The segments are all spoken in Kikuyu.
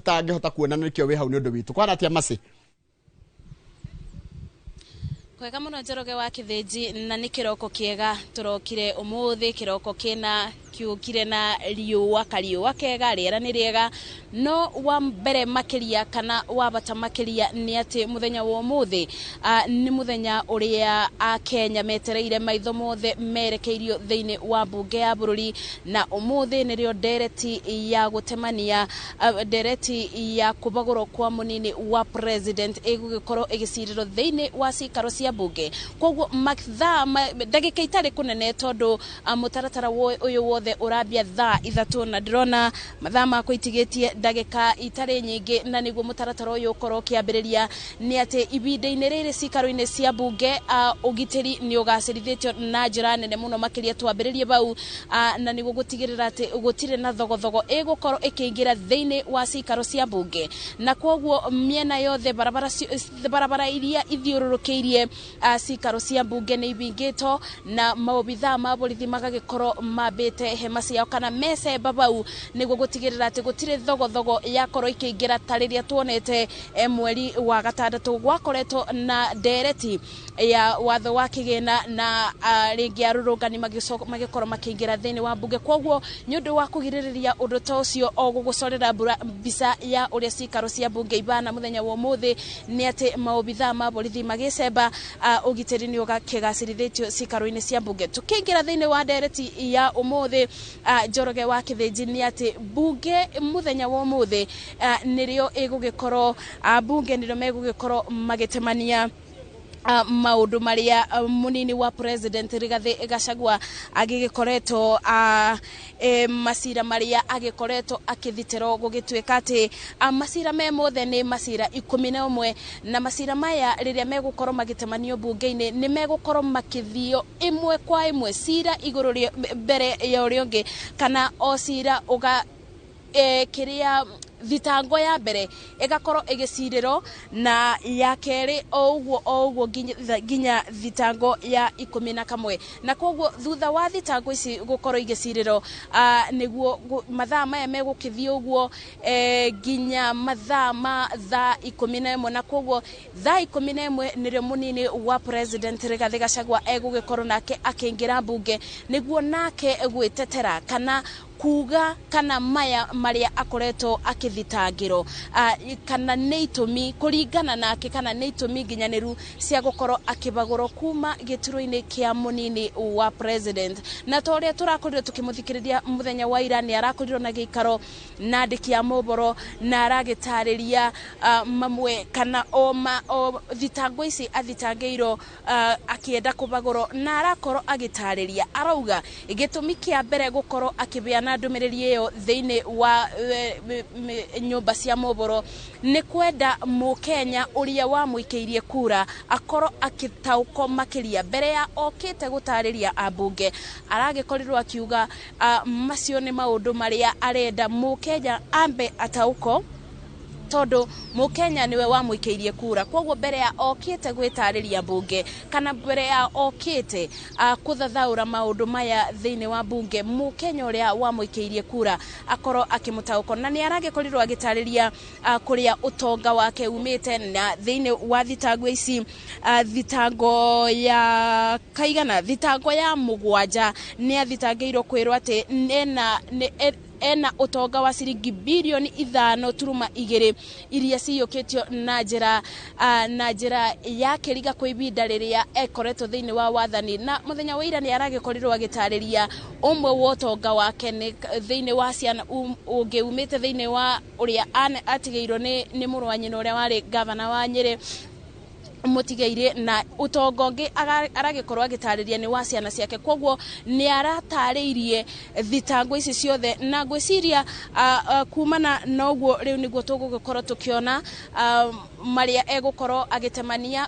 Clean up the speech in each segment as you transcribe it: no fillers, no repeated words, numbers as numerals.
Tutangĩhota kuona nĩkĩo wĩ hau nĩ ũndũ witũ. Kwana atĩa, Mercy? Kwega mũno, Njoroge wa Kĩthĩnji, na nĩ kĩroko kĩega tũrokire ũmũthĩ, kĩroko kĩna kĩũkire na riũa, kariũa kega, rĩera nĩ rĩega. No wa mbere makĩria kana wa bata makĩria nĩ atĩ mũthenya wa ũmũthĩ nĩ mũthenya ũrĩa Akenya metereire, maitho mothe merekeirio thĩinĩ wa mbunge ya bũrũri, na ũmũthĩ nĩrĩo ndereti ya gũtemania, ndereti ya kũbagũrwo kwa mũnini wa president ĩgũgĩkorwo ĩgĩcirĩrwo thĩinĩ wa cikaro cia mbunge. Koguo mathaa ndagĩka itarĩ kũnene, tondũ mũtaratara ũyũ wothe ũrambia thaa 3, na ndĩrona mathaa makwa itigĩtie ndagĩka itarĩ nyingĩ na nĩguo mũtaratara ũyũ ũkorwo ũkĩambĩrĩria. Nĩ atĩ ihinda-inĩ rĩrĩ cikaro-inĩ cia mbunge ũgitĩri nĩ ũgacĩrithĩtio na njĩra nene mũno makĩria, twambĩrĩrie bau, na nĩguo gũtigĩrĩra atĩ gũtirĩ na thogothogo ĩgũkorwo ĩkĩingĩra thĩinĩ wa cikaro cia mbunge. Na koguo mĩena yothe barabara barabara iria ithiũrũrũkĩirie cikaro cia mbunge nĩ ibingĩtwo, na maobithaa ma borithi magagĩkorwo mambĩte hema ciao kana mecemba bau nĩguo gũtigĩrĩra atĩ gũtirĩ thogothogo yakorwo ikĩingĩra, ta rĩrĩa tuonete mweri wa gatandatũ gwakoretwo na ndereti ya watho wa kĩgĩna na rĩngĩ arũrũngani magĩkorwo makĩingĩra thĩinĩ wa mbunge. Koguo nĩ ũndũ wa kũgirĩrĩria ũndũ ta ũcio, o gũgũcorera mbica ya ũrĩa cikaro cia mbunge ibana mũthenya wa ũmũthĩ, nĩ atĩ maobithaa ma borithi magĩcemba, ũgitĩri nĩ ũgakĩgacĩrithĩtio cikaro-inĩ cia mbunge. Tũkĩingĩra thĩinĩ wa ndereti ya ũmũthĩ, Njoroge wa Kĩthĩnji, nĩ atĩ mbunge mũthenya wa ũmũthĩ nĩrĩo ĩgũgĩkorwo, mbunge nĩrĩo megũgĩkorwo magĩtemania maũndũ marĩa mũnini wa president Rigathĩ Gachagua agĩgĩkoretwo macira marĩa agĩkoretwo akĩthitĩrwo, gũgĩtuĩka atĩ macira me mothe nĩ macira 11, na macira maya rĩrĩa megũkorwo magĩtemanio mbunge-inĩ nĩ megũkorwo makĩthio ĩmwe kwa ĩmwe, cira igũrũ mbere ya ũrĩa ũngĩ, kana o cira ũga kĩrĩa thitango ya mbere ĩgakorwo ĩgĩcirĩrwo na ya kerĩ, o ũguo o ũguo nginya thitango ya 11. Na koguo thutha wa thitango ici gũkorwo igĩcirĩrwo, nĩguo mathaa maya megũkĩthiĩ ũguo nginya mathaa ma thaa 11. Na koguo thaa 11 nĩrĩo mũnini wa president Rigathĩ Gachagua egũgĩkorwo nake akĩingĩra mbunge nĩguo nake gwĩtetera kana kuga kana maya marĩa akoretwo akĩthitangĩrwo kana nĩ itũmi kũringana nake, kana nĩ itũmi nginyanĩru cia gũkorwo akĩbagũrwo kuma gĩturwa-inĩ kĩa mũnini wa president. Na ta ũrĩa tũrakorirwo tũkĩmũthikĩrĩria mũthenya wa ira, nĩ arakorirwo na gĩikaro na andĩki a mohoro na aragĩtarĩria mamwe kana o, ma, o thitango ici athitangĩirwo akĩenda kũbagũrwo, na arakorwo agĩtarĩria, arauga gĩtũmi kĩa mbere gũkorwo akĩbeana ndũmĩrĩri ĩyo thĩinĩ wa nyũmba cia mohoro nĩ kwenda mũkenya ũrĩa wamũikĩirie kura akorwo akĩtaũkwo makĩria mbere ya okĩte gũtarĩria ambunge. Aragĩkorirwo akiuga macio nĩ maũndũ marĩa arenda mũkenya ambe ataũkwo, tondũ mũkenya nĩwe wamũikĩirie kura. Koguo mbere ya okĩte gwĩtarĩria mbunge kana mbere ya okĩte kũthathaũra maũndũ maya thĩinĩ wa mbunge, mũkenya ũrĩa wamũikĩirie kura akorwo akĩmũtaũkwo. Na nĩ aragĩkorirwo agĩtarĩria kũrĩa ũtonga wake umĩte, na thĩinĩ wa thitango ici, thitango ya kaigana, thitango ya mũgwanja, nĩ athitangĩirwo kwĩrwo atĩ ena ena ũtonga wa ciringi birioni 5.2 iria ciyũkĩtio na njĩra ya kĩriga kwa ibinda rĩrĩa ekoretwo thĩinĩ wa wathani. Na mũthenya wa ira nĩ aragĩkorirwo agĩtarĩria ũmwe wa ũtonga wake nĩ thĩinĩ wa ciana ũngĩ umĩte thĩinĩ wa ũrĩa atigĩirwo nĩ mũrũ wa nyina ũrĩa warĩ gavana wa Nyĩrĩ mũtigaire, na ũtonga ũngĩ aragĩkorwo agĩtarĩria nĩ wa ciana ciake. Koguo nĩ aratarĩirie thitango ici ciothe, na ngwĩciria kumana na ũguo rĩu nĩguo tũgũgĩkorwo tũkĩona marĩa egũkorwo agĩtemania.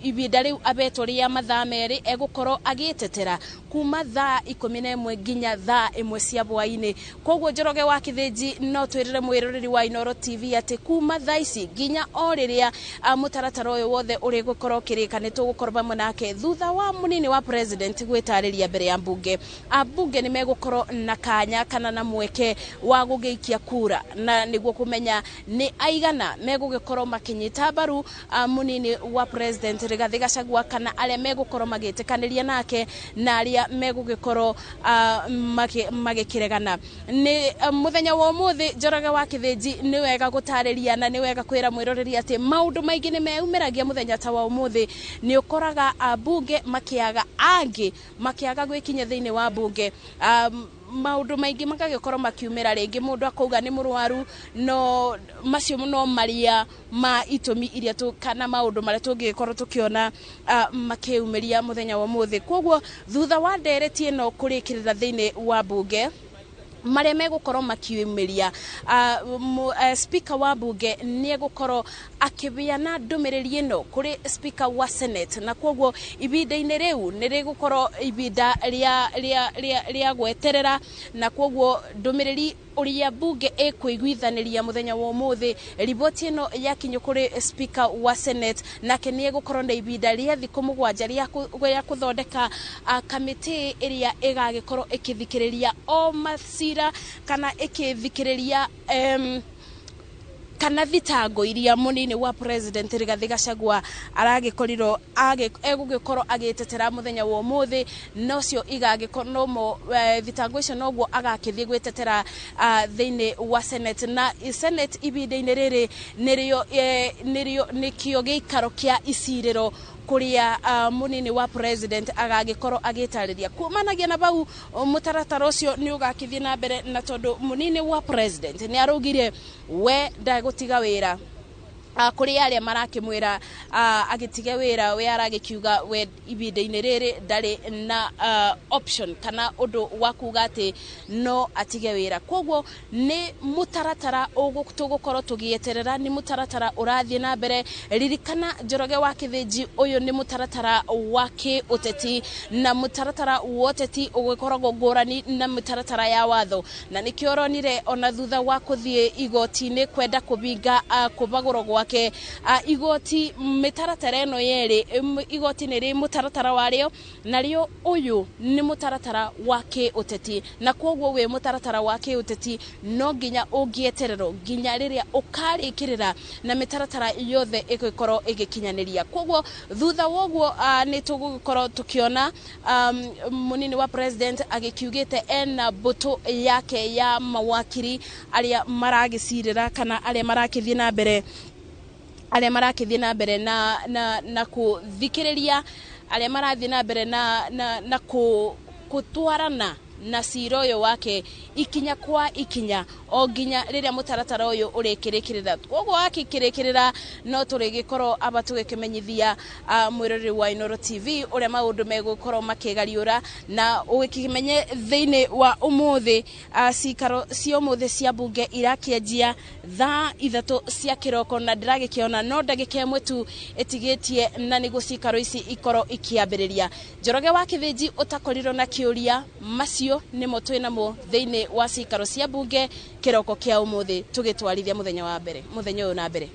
Ibinda riu abetwo ria mathaa 2 egukorwo agitetera kuma thaa 11 nginya thaa 1 cia bwaini. Koguo Njoroge wa Kithinji, no twirire mwiroreri wa Inooro TV ati kuma thaa ici nginya o riria mutaratara uyu wothe uri gukorwo ukirika ni tugukorwo pamwe nake. Thutha wa munini wa president gwitariria mbere ya mbunge, ambunge ni megukorwo na kanya kana na mweke wa gugiikia kura na niguo kumenya ni aigana megugikorwo makinyita mbaru munini wa president Rigathi Gachagua, kana aria megukorwo magitikaniria nake na aria megugikorwo magikiregana. Ni muthenya wa umuthi, Njoroge wa Kithinji, ni wega gutariria na ni wega kwira mwiroreri ati maundu maingi ni meumiragia muthenya ta wa umuthi. Ni ukoraga ambunge makiaga, angi makiaga gwikinya thiini wa bunge, maundu maingi magagikorwo makiumira, ringi mundu akauga ni murwaru, no macio no maria ma itumi iria tu kana maundu maria tungikorwo tukiona makiumiria muthenya wa muthi. Koguo thutha wa ndereti ino kurikirira thiini wa bunge, maria megukorwo makiumiria, speaker wa bunge ni egukorwo akibiana ndumiriri ino kuri speaker wa senate, na koguo ibinda-ini riu ni rigukorwo ibinda ria gweterera, na koguo ndumiriri uria bunge ikuiguithaniria muthenya wa umuthi, riboti ino yakinyo kuri speaker wa senate, nake ni egukorwo na ibinda ria thiku 7 ria kuthondeka kamiti iria igagikorwo ikithikiriria o macira kana ikithikiriria kana thitango iria munini wa president Rigathi Gachagua aragikorirwo egugikorwo agitetera muthenya wa umuthi. Nocio igagikorwo nomo thitango icio noguo agakithie gwitetera thiini wa senate, na senate ibinda-ini riri nirio nikio giikaro kia iciriro kuria munini wa president agagikorwo agitariria. Kumanagia na bau mutaratara ucio ni ugakithie na mbere, na tondu munini wa president ni araugire we ndagutiga wira, kuri aria marakimwira agitige wira, we aragikiuga we ibinda-ini riri ndari na option kana undu wa kuga ati no atige wira. Koguo ni mutaratara tugukorwo tugieterera, ni mutaratara urathie na mbere. Ririkana Njoroge wa Kithinji, uyu ni mutaratara wa kiuteti, na mutaratara wa uteti ugikoragwo ngurani na mutaratara ya watho, na nikio uronire ona thutha wa kuthie igoti-ini kwenda kubinga kubagurwo gwake igoti, mitaratara ino yeri, igoti ni ri mutaratara wario, nario uyu ni mutaratara wa kiuteti, na koguo wi mutaratara wa kiuteti no nginya ungietererwo nginya riria ukarikirira na mitaratara yothe igikorwo igikinyaniria. Koguo thutha woguo ni tugukorwo tukiona munini wa president agikiugite ena mbutu yake ya mawakiri aria maragicirira kana aria marakithie na mbere, aria marakithie na mbere na kuthikiriria, aria marathie na mbere na kutwarana na cira uyu wake ikinya kwa ikinya o nginya riria mutaratara uyu urikirikirira. Koguo akikirikirira no turigikorwo aba tugikimenyithia mwiroreri wa Inooro TV uria maundu megukorwo makigariura, na ugikimenye thiini wa umuthi cikaro cia umuthi cia bunge irakianjia thaa 3 cia kiroko, na ndiragikiona no ndagika 1 tu itigitie na niguo cikaro ici ikorwo ikiambiriria. Njoroge wa Kithinji, utakorirwo na kiuria, macio nimo twinamo thiini wa cikaro cia bunge kiroko kia umuthi tugitwarithia muthenya wa mbere, muthenya uyu na mbere.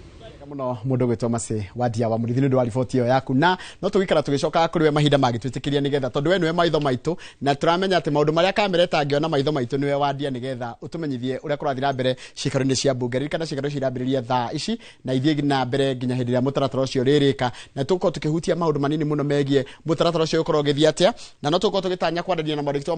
Muno mundu gwitwo Mercy Wandia wa Murithi ni wa riboti iyo yaku, na no tugikara tugicoka kuri we mahinda magitwitikiria nigetha tondu we niwe maitho maitu, na turamenya ati maundu maria kamera itangiona maitho maitu niwe Wandia, nigetha utumenyithie uria kurathira na mbere cikaro-ini cia bunge. Ririkana cikaro cirambiriria thaa ici na ithie na mbere nginya hindi ria mutaratara ucio ririka, na tugukorwo tukihutia maundu manini muno megie mutaratara ucio ukorwo ugithie atia, na no tugukorwo tugitanya kwarania na mwandĩki wa